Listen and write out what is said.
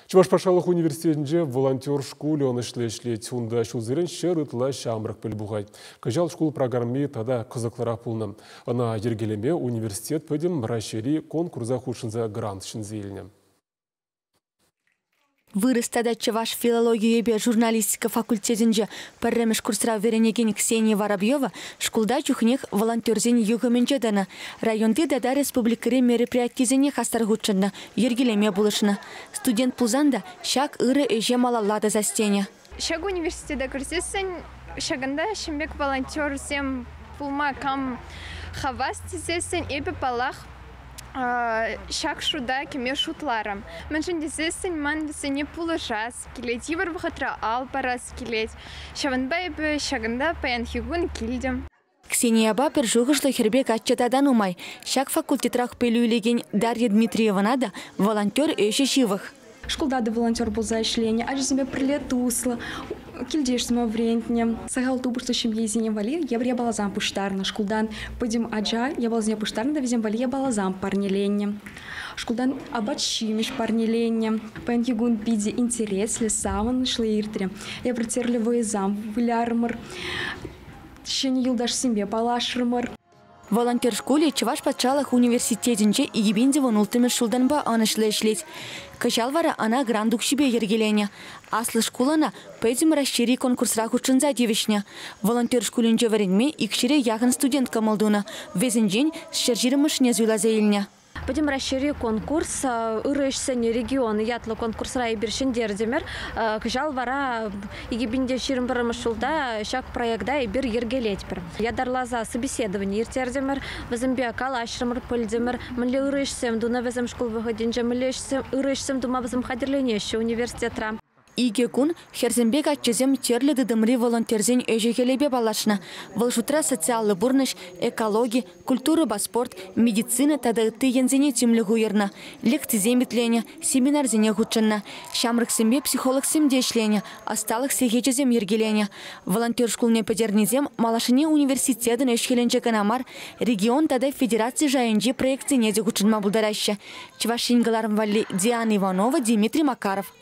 Чӑваш патшалӑх университетӗнче волонтер шкулӗ ӑнӑҫлӑ ӗҫлет. Унта ҫулсерен 100 ытла ҫамрӑк пӗлӳ пухать. Кӑҫал шкул программи тата кӑсӑклӑрах пулнӑ. Ӑна йӗркелеме университет пӗтӗм Раҫҫейри конкурса хутшӑнса грант ҫӗнсе илнӗ. Вырӑс тата чӑваш филологийӗпе журналистика факультетӗнче пӗрремӗш курсра вӗренекен Ксения Воробьева шкулта чухнех волонтерсен юхӑмӗнче тӑнӑ. Районти тата республикӑри мероприятисене хастар хутшӑннӑ, йӗркелеме пулӑшнӑ. Студент пулсан та ҫак ырӑ ӗҫе малалла тӑсас тенӗ. Ҫак университета кӗрсессӗн ҫакӑнта ҫын пек волонтерсем пулма кам хавас тесессӗн эпӗ, паллах, ҫак шута кӗме шутларӑм. Мӗншӗн тесессӗн ман вӗсене пулӑшас килет, йывӑр вӑхӑтра ал парас килет. Ҫавӑнпа эпӗ ҫакӑнта паянхи кун килтӗм. Ксенияпа пӗр шухӑшлӑ хӗрпе каччӑ тата нумай. Ҫак факультетрах пӗлӳ илекен Дарья Дмитриевӑна та волонтер ӗҫӗ ҫывӑх. Шкулта та волонтер пулса ӗҫленӗ, ачасемпе пӗрле туслӑ, килте ӗҫлеме вӗрентнӗ. Сахал тупӑшлӑ ҫемьесене валли евӗр япаласем пуҫтарнӑ. Шкултан пӗтӗм ача япаласене пуҫтарнӑ та вӗсем валли япаласем парнеленӗ. Шкултан апат-ҫимӗҫ парнеленӗ. Паянхи кун питӗ интереслӗ, савӑнӑҫлӑ иртрӗ. Эпир тӗрлӗ вӑйӑсем вылярӑмӑр. Ҫӗнӗ юлташсемпе паллашрӑмӑр. Волонтер шкулӗ Чӑваш патшалӑх университетӗнче 2016 ҫултанпа ӑнӑҫлӑ ӗҫлет. Кӑҫал вара ӑна грант укҫипе йӗркеленӗ. Аслӑ шкул ӑна Пӗтӗм Раҫҫейри конкурсра хутшӑнса тивӗҫнӗ. Волонтер шкулӗнче вӗренме икҫӗре яхӑн студент кӑмӑл тунӑ. Вӗсенчен 120-шне суйласа илнӗ. Пӗтӗм Раҫҫейри конкурс «Ырӑ ӗҫсен регионӗ» ятлӑ конкурсра эпир ҫӗнтертӗмӗр. Кӑҫал вара 2021 ҫулта ҫак проекта эпир йӗркелетпӗр. Ятарласа собеседовани ирттертӗмӗр, вӗсемпе калаҫрӑмӑр, пӗлтӗмӗр, мӗнле ырӑ ӗҫсем тунӑ вӗсем шкул вӑхӑтӗнче, мӗнле ырӑ ӗҫсем тума вӗсем хатӗрленеҫҫӗ университетра. Икӗ кун хӗрсемпе каччӑсем тӗрлӗ тытӑмри волонтерсен ӗҫӗ-хӗлӗпе паллашнӑ. Вӑл шутра социаллӑ пурнӑҫ, экологи, культурӑпа спорт, медицина тата ытти енсене тимлӗх уйӑрнӑ. Лекцисем итленӗ, семинарсене хутшӑннӑ. Ҫамрӑксемпе психологсем те ӗҫленӗ, ӑсталӑх сехечӗсем йӗркеленӗ. Волонтер шкулне пӗтернисем малашне университетӑн ӗҫ-хӗлӗнче кӑна мар, регион тата федераци шайӗнчи проектсене те хутшӑнма пултараҫҫӗ. Чӑваш Ен кӑларӑм валли Диана Иванова, Дмитрий Макаров.